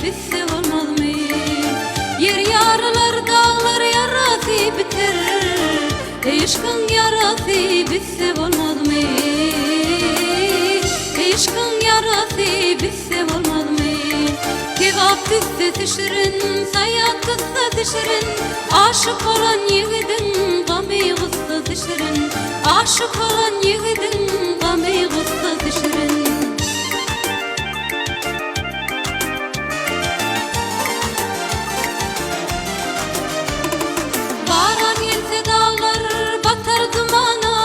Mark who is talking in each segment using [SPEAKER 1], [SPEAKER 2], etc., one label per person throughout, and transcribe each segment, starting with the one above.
[SPEAKER 1] bitse bolmazmy? Ýer ýarylar, daglar ýarasy biter, Yşkyň ýarasy bitse bolmazmy? Yşkyň ýarasy bitse bolmazmy? Kebap tüssesi şirin, saýat kyssasy şirin, Aşyk bolan ýigidiň gamy gussasy şirin, Aşyk bolan ýigidiň gamy gussasy şirin. Baran gelse daglar batar dumana,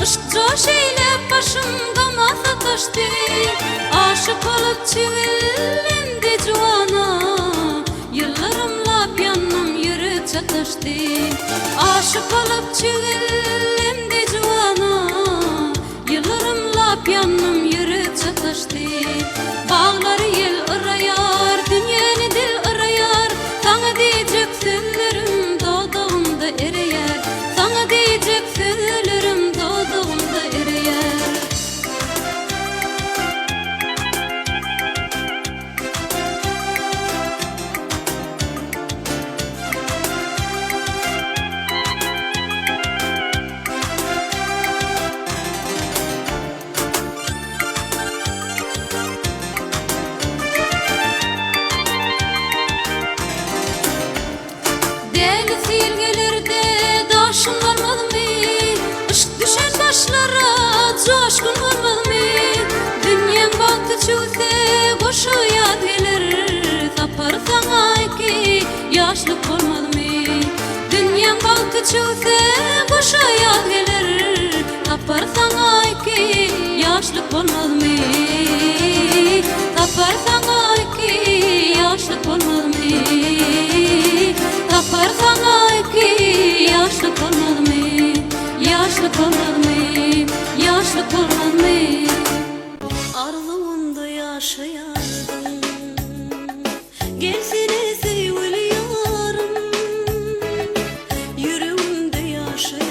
[SPEAKER 1] Yşk joş eýläp başym gama sataşdy. Aşyk bolup çigillemdi juwana, Ýyldyrymlap ýandym ýürek çataşdy. Aşyk bolup çigillemdi juwana, Ýyldyrymlap ýandym ýürek çataşdy. Baglary ýel yraýar, dünýäni dil yraýar, Saňa diýjek sözlerim dodagymda ereýär, Saňa diýjek sözlerim dodagymda ereýär. Däli sil geler-de, daşyň bolmazmy? Yşk düşen başlara joşgun bolmazmy? Dünýäň bagty çüwse, goşa ýaz geler, Sapar saňa iki ýaşlyk bolmazmy? Dünýäň bagty çüwse, goşa ýaz geler, Tapar saňa iki ýaşlyk bolmazmy? Tapar saňa iki ýaşlyk bolmazmy? Tapar saňa iki ýaşlyk bolmazmy? Ýaşlyk bolmazmy? Ýaşlyk bolmazmy?
[SPEAKER 2] Arzuwynda ýaşaýardym. Gelsene söýgüli ýarym, Ýüregimde ýaşaýardyň.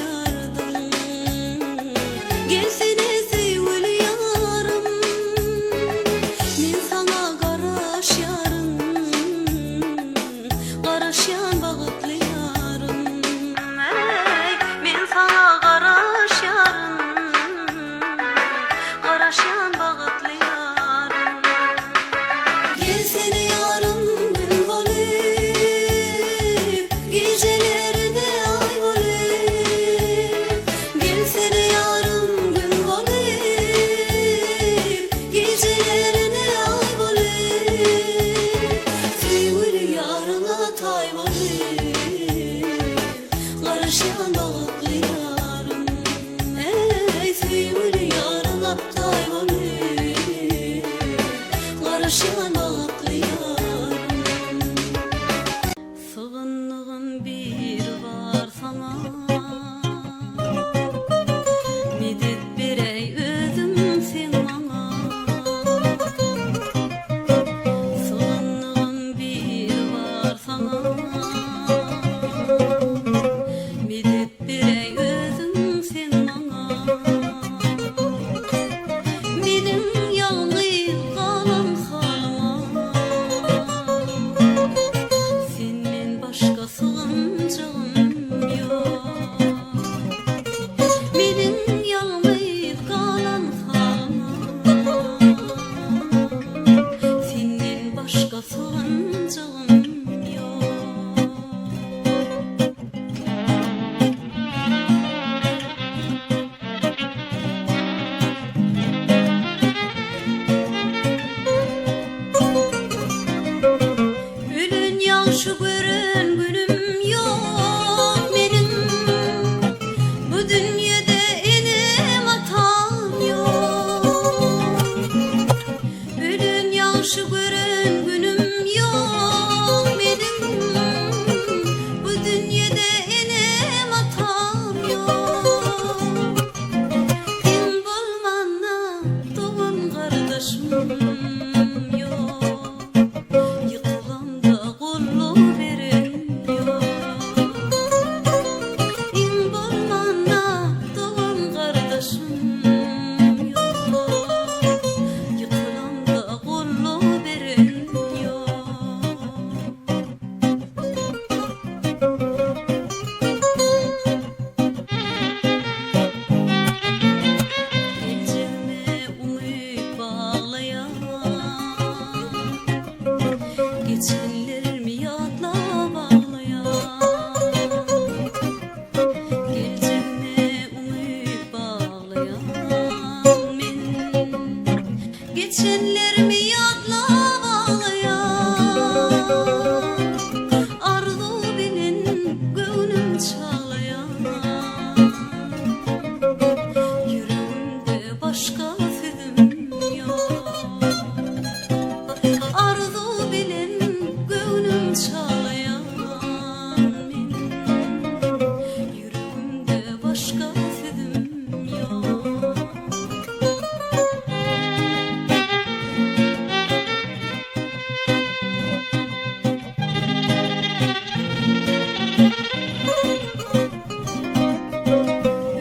[SPEAKER 2] Başga sözüm ýok.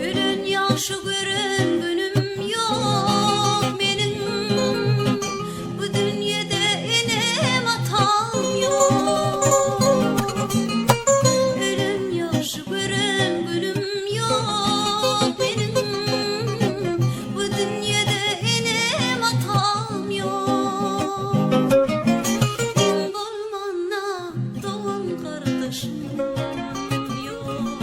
[SPEAKER 2] Ölen ýagşy gören günüm ýok meniň Bu dünýede enem-atam ýok. Ölen ýagşy gören günüm ýok meniň Bu dünýede enem-atam ýok. Iň bolmanda dogan-gardaşym ýok.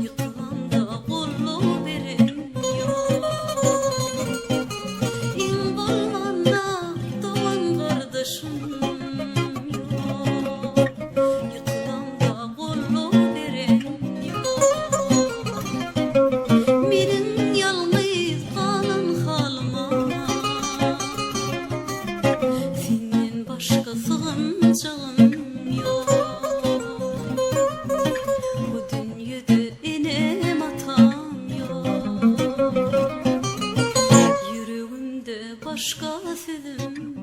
[SPEAKER 2] Ýykylamda goldaw beren ýok. Iň bolmanda dogan-gardaşym ýok. Ýykylamda goldaw beren ýok. Meniň ýalňyz galan halyma Senden başga sygynjagym ýok. Bu dünýede enem-atam ýok. Ýüregimde başga sözüm.